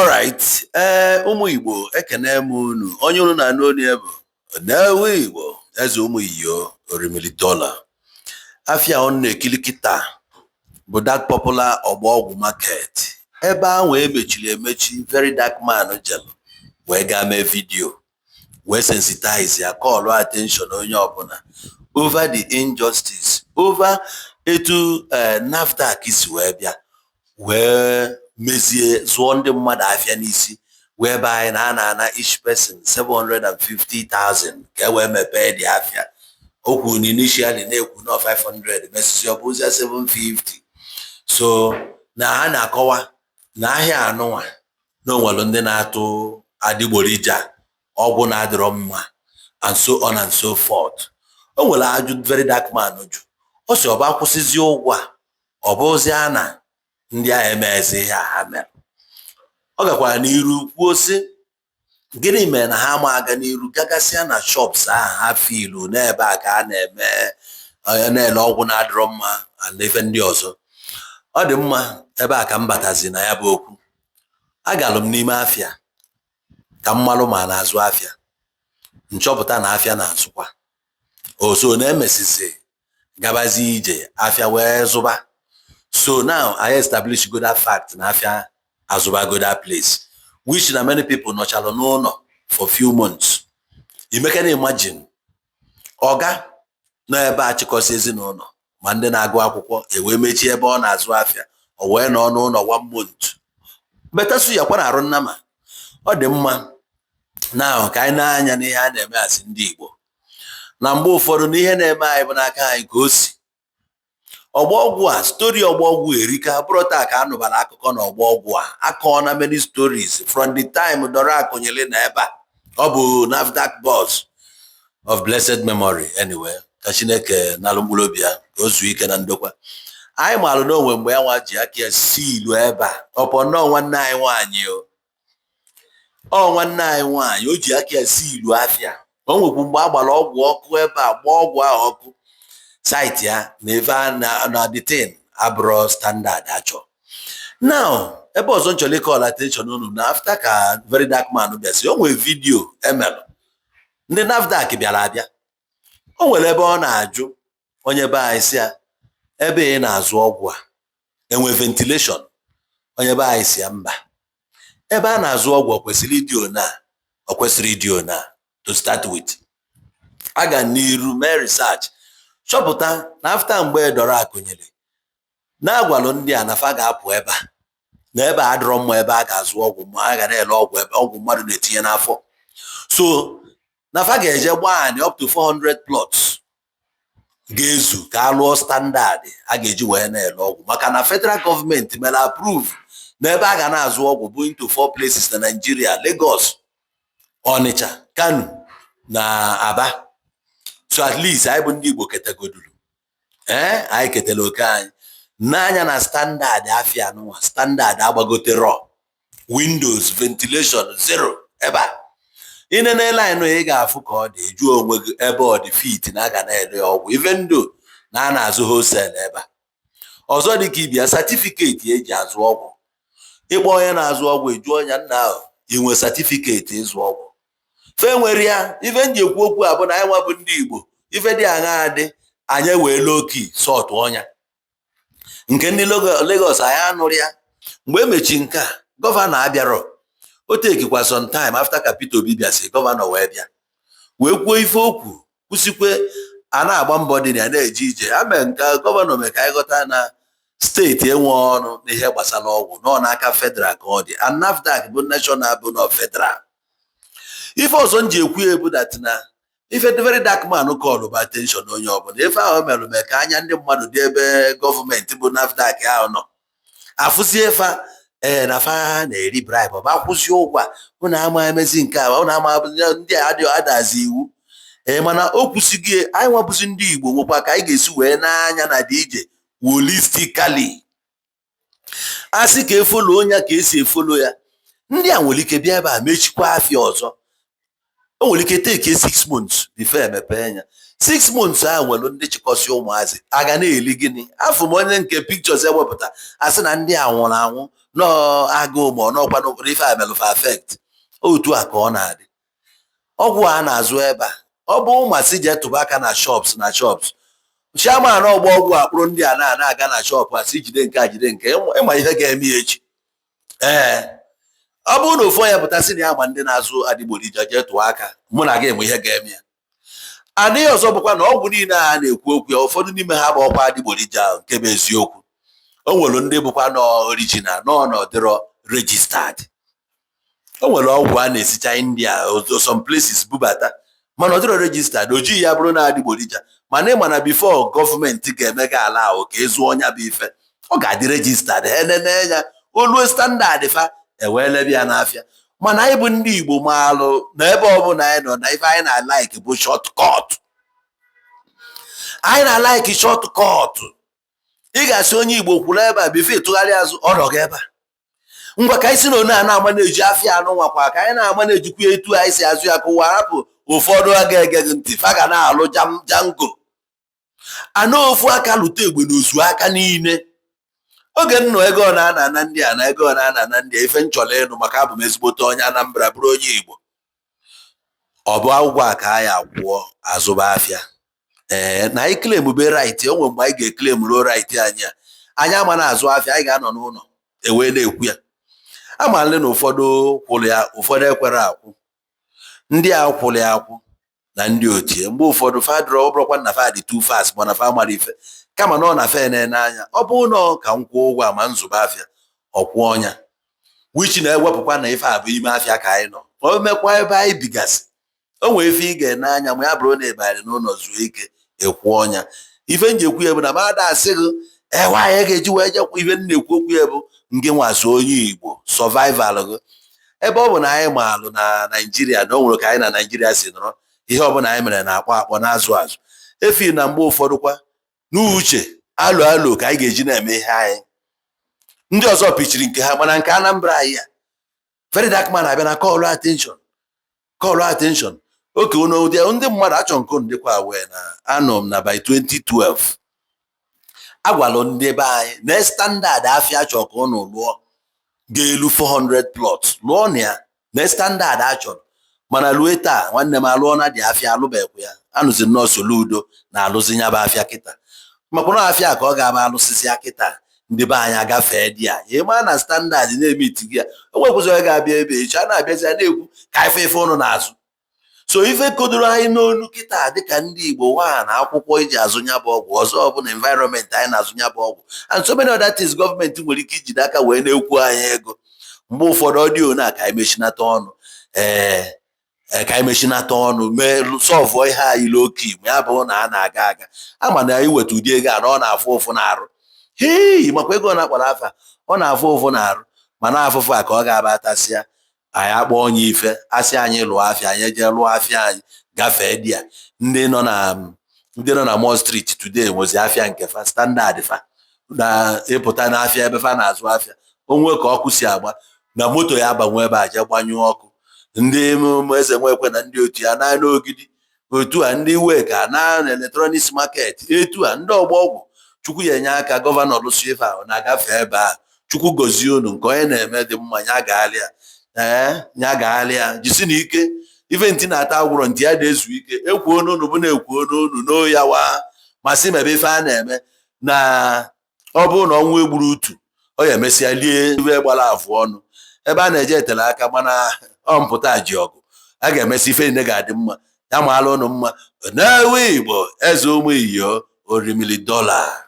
Alright, ee, ụmụ Igbo, ekene m unu. Onye unu na-anụ olu ya bụ Onowu Igbo, eze ụmụ Iyo Orimili Dollar. Afịa unu na-ekili kịta bụ that popular Ọgbọgwụ Market, ebe ahụ emechiri emechi. Very Dark Man jelu wee gaa mee video, wee sensitize ya, call attention onye ọbụla over the injustice, over etu NAFDAC si wee bịa wee mezie zụọ ndị mmadụ afịa n'isi, wee be anyị na a na-ana each person 750,000 ka e wee mepee dị afịa. O kwuru na initially na-ekwu na 500, mesịsị ọ bụzie 750. So na ha na-akọwa na ahịa anụnwa na onwere ndị na-atụ adịgboroja, ọgwụ na-adịrọ mma, and so on and so forth. O nwere ajụ Very Dark Man jụ. Ọ sị ọ bụ akwụsịzi ụgwọ a, ọ bụzi a na ndị agha emezi ihe a ha mere. Ọ gakwara n'iru kwuo sị, gịnị mere na ha ama aga n'iru gagasịa na shops ahụ ha filu n'ebe a ka a na-eme na-ele ọgwụ na-adịrọ mma and ife ndị ọzọ? Ọ dị mma. Ebe a ka m batazi na ya bụ okwu. Agalụ m n'ime afịa ka m malụ ma na-azụ afịa, nchọpụta na afịa na-azụkwa. Oso na-emesizi gabazi ije afịa wee zụba. So now I establish go that fact na afịa azụbago that place, which na many people nọchalụ n'ụlọ for few months. Imeke na imagine ọga nọ ebe a chịkọsị ezinụlọ ma ndị na-agụ akwụkwọ, ewee mechie ebe ọ na-azụ afịa, o wee nọ n'ụlọ one month. Betasu ya kwa na arụ nnama. Ọ dị mma na ka anyị na-anya n'ihe a na-eme asị ndị Igbo na mgbe ụfọdụ na ihe na-eme anyị bụ n'aka anyị ka o si. Ọgbọọgwụ a, story Ọgbọọgwụ erika. Bụrụ taa ka a nụbara akụkọ na Ọgbọọgwụ a, akọọna many stories from the time Dora Akunyili na ebe a. Ọ bụ NAFDAC boss of blessed memory. Anyway, ka Chineke nalụ mkpụrụ obi ya ka o zuo ike na ndokwa. Anyị maalụ n'onwe mgbe ya nwa ji aka ya si ilu ebe a. Ọpọ nnọọ nwanne anyị nwaanyị, o ọ nwanne anyị nwaanyị, o ji aka ya si ilu afịa. O nwekwu mgbe a gbara ọgwụ ọkụ ebe a, gbaa ọgwụ ahụ ọkụ, site ya na ebe a na the thing abụrọ standard achọ. Now, ebe ọzọ m chọrọ ịcall attention unu na after ka Very Dark Man bịasị, o nwere video emelụ ndị NAFDAC bịara abịa. O nwere ebe ọ na-ajụ onye be anyị si ya, ebe ị na-azụ ọgwụ a, enwe ventilation? Onye be anyị si ya mba. Ebe a na-azụ ọgwụ, ọ kwesịrị ịdị ona? Ọ kwesịrị ịdị ona to start with. Aga n'iru mee research, chọpụta na after mgbe Dora Akunyili na-agwalụ ndị a na fa ga-apụ ebe a, na ebe a adịrọ mma ebe a ga-azụ ọgwụ, ma a ga na-ele ọgwụ, ebe ọgwụ mmadụ na-etinye n'afọ. So na fa ga-eje gbaa anị up to 400 plots ga-ezu ka a lụọ standard a ga-eji wee na-ele ọgwụ, maka na federal gọọmenti mere approve na ebe a ga na-azụ ọgwụ bụ into four places na Nigeria: Lagos, Onitsha, Kano na Aba. So at least anyị bụ ndị Igbo ketagoduru, ee, anyị ketara oke anyị n'anya na standard afịa anụnwa. Standard agbagotero, windows, ventilation zero. Ebe a inene line, ị ga-afụ ka ọ dị jụọ onwe gị ebe ọ dị fit na aga na-ere ọgwụ, even though na a na-azụ wholesale ebe a. Ọzọ dị ka ibia, certificate eji azụ ọgwụ. Ịkpọ onye na-azụ ọgwụ, ejuo onye nna ahụ, inwe certificate ịzụ ọgwụ? Fe nwere ya. Ife m ji ekwu okwu a bụ na anyị nwa bụ ndị Igbo, ife dị aṅaa dị, anyị wee loki sọtụ ọnya nke ndị Lagos. Anyị anụrụ ya mgbe emechi nke a, governor abịarọ. O tekikwa some time after ka Peter Obi bịasị, governor wee bịa wee kwuo ife okwu, kwụsịkwe a na-agba mbọ dị na ya na-eje ije. A mee nke governor mee ka anyị ghọta na steeti enwe ọnụ n'ihe gbasara ọgwụ nọ n'aka federal ka ọ dị, and NAFDAC bụ national, bụ nọ federal. Ife ọzọ m ji ekwu ya ebu that na ife the Very Dark Man call bụ attention onye ọbụla. Ife ahụ mere mee ka anya ndị mmadụ dị ebe gọọmenti bụ NAFDAC ahụ nọ, afụzie fa, ee, na fa na-eri bribe. Ọ bụ akwụsị ụgwọ a, ụnụ ama emezi nke a, ụnụ ama ndị a adịghị adazi iwu. Ee, mana o kwụsịgo. Anyị nwabụzi ndị Igbo nwekwa ka anyị ga-esi wee n'anya na dị ije holistically. A sị ka efollow onye ka esi efollow ya, ndị a nwere ike bịa ebe a mechikwa afịa ọzọ. O nwere ike take 6 months before emepee ya. 6 months ahụ nwere ndị chịkọsị ụmụazị a ga na-eli gịnị. Afọ m onye nke pictures ewepụta, asị na ndị a nwụrụ anwụ nọọ agụụ, ma ọ nọọkwa n'okporo ife a melụfa affect. Otu a ka ọ na-adị. Ọgwụ a na-azụ ebe a, ọ bụ ụmasị jee tụba aka na shops, na shops chairman ọgbọ ọgwụ akpụrụ ndị a na-aga na shop, a sị jide nke a, jide nke ịma ihe ga-eme ya echi. Ee, ọ bụrụ na ofu onye pụta sị na ya ma ndị na-azụ adịgboroja, jee tụọ aka, mụ na gị enwe ihe ga-eme ya. Adịghị ọzọ bụkwa na ọgwụ niile a na-ekwu okwu ya, ụfọdụ n'ime ha bụ ọkwa adịgboroja. Nke bụ eziokwu, o nwere ndị bụkwa nọ original nọ n'ọdịrọ registered. O nwere ọgwụ a na-esicha India, some places bubata, mana ọ dịrọ registered. O jighị ya bụrụ na adịgboroja. Mana ịma na before gọọmenti ga-eme gị ala ahụ ka ịzụ ọnya bụ ife, ọ ga-adị registered. Ha enene ya, oluo standard fa, ewee lebe ya n'afịa. Mana anyị bụ ndị Igbo maalụ na ebe ọbụla anyị nọ na ife anyị na-alike bụ short cut. Anyị na-alike short cut. Ị ga-asị onye Igbo kwuru ebe a, before ịtụgharị azụ, ọ nọ gị ebe a. Ngwa, ka anyị si na one a na-ama na-eji afịa anụ nwakwa, ka anyị na-ama na-ejikwa etu anyị si azụ ya, ka ụwa hapụ. Ụfọdụ aga ege gị ntị, fa ga na-alụ jango anụ ofu aka lụta egbe n'ozu aka niile. Oge nnụ ego ọ na-ana ana ndị a na ego ọ na-ana ana ndị a, ife nchọrọ ịnụ, maka abụ m ezigbote onye Anambra, bụrụ onye Igbo, ọ bụ akwụkwọ a ka anyị akwụọ azụba afịa. Ee, na anyị claim be right. O nwere mgbe anyị ga-eclaim ruo right anyị a, anyị ama na-azụ afịa, anyị ga-anọ n'ụlọ ewee na-ekwu ya. Amalị na ụfọdụ kwụrụ ya, ụfọdụ ekwere akwụ. Ndị a kwụrụ ya akwụ na ndị ochie, mgbe ụfọdụ fadịrọ, ọ bụrụkwa na fa dị too fast, ma na fa mara ife, kama na ọ na fe na-ene anya, ọ bụ na ọ ka m kwụọ ụgwọ ama nzụba afịa, ọkwụ ọnya wichi na-ewepụkwa na ife a bụ ime afịa ka anyị nọ. O mekwa ebe anyị bigasị, o nwee ife ị ga-ene anya, ma ya bụrụ na ịbanyere n'ụlọ zuo ike, ịkwụ ọnya. Ife m ji ekwu ya bụ na mmadụ asị gị ee, nwaanyị ga-eji wee jekwa. Ife m na-ekwu okwu ya bụ ngị nwaso onye Igbo, survival gị. Ebe ọ bụ na anyị maalụ na Naijiria, na o nwere ka anyị na Naijiria si nọrọ, ihe ọbụla anyị mere na-akpọ akpọ na-azụ azụ efi na mgbe ụfọdụ kwa n'uche alụ alụ ka anyị ga-eji na-eme ihe anyị. Ndị ọzọ pichiri nke ha, mana nke Anambra anyị a, Very Dark Man abịa na call attention, call attention oke unu ndị mmadụ achọ nke unu dịkwa wee na anọ m na by 2012 agwalụ ndị be anyị na standard afịa achọ ka unu lụọ ga-elu 400 plots, lụọ na ya na standard achọrọ. Mana lue taa, nwanne m, alụọ na dị afịa alụbeghị ya. Anụzi nnọọ Soludo na-alụzi ya bụ afịa kịta, makwa na afịa ka ọ ga-aba alụsịsị ya kịta. Ndị be anyị agafee dị ya, ịma na standard na-eme itigi ya. O nwekwụzi onye ga-abịa ebe echi a na-abịazi ya na-ekwu ka ife ife ụnụ na-azụ. So ife kodoro anyị n'onu kịta dịka ndị Igbo nwa na akwụkwọ iji azụ ya bụ ọgwụ ọzọ bụ na environment anyị na-azụ ya bụ ọgwụ and so many other things gọọmenti nwere ike ijide aka wee na-ekwu anyị ego. Mgbe ụfọdụ ọ dị one a ka anyị mechinata ọnụ, ee, ka anyị mechinata ọnụ mee solveụọ ihe anyị loki. Ma ya bụ na a na-aga aga ama na iweta ụdị ego a na ọ na-afụ ụfụ na-arụ hei, makwa ego ọ na-akpọrọ afa, ọ na-afụ ụfụ na-arụ. Mana afụfụ a ka ọ ga-aba atasịa anyị akpọ onye ife asị anyị lụọ afịa, anyị jee lụọ afịa, anyị gafee di ya. Ndị nọ na Mall Street today nwezi afịa nke fa, standard fa na ịpụta n'afịa ebe fa na-azụ afịa, onwe ka ọkụ si agba na moto ya abanwe ebe a jee gbanyụọ ọkụ. Ndị eze nwekwe na ndị otu ya na n'ogidi otu a, ndị weka na electronics market etu a, ndị ọgbọ ọgwụ. Chukwu ya enye aka, gọvanọ lụsị ife ahụ na-agafe ebe a. Chukwu gozie unu. Nke onye na-eme dị mma, ya gaalịa. Ee, ya gaalịa, jisi na ike. Ife ntị na-ata agwụrọ, ntị ya na-ezu ike. Ekwuo n'unu bụ na-ekwuo n'unu n'o ya wa ma sị mebe ife a na-eme na ọ bụrụ na ọnwụ egburu utu, ọ ya emesịa lie ife gbara afụ ọnụ ebe a na-eje etele aka. Mana ọ mpụta ji ọgụ a ga-emesi ife niile ga-adị mma. Ya maala ụnụ mma. Na-ewe Igbo, eze ụmụ iyo, orimili dollar.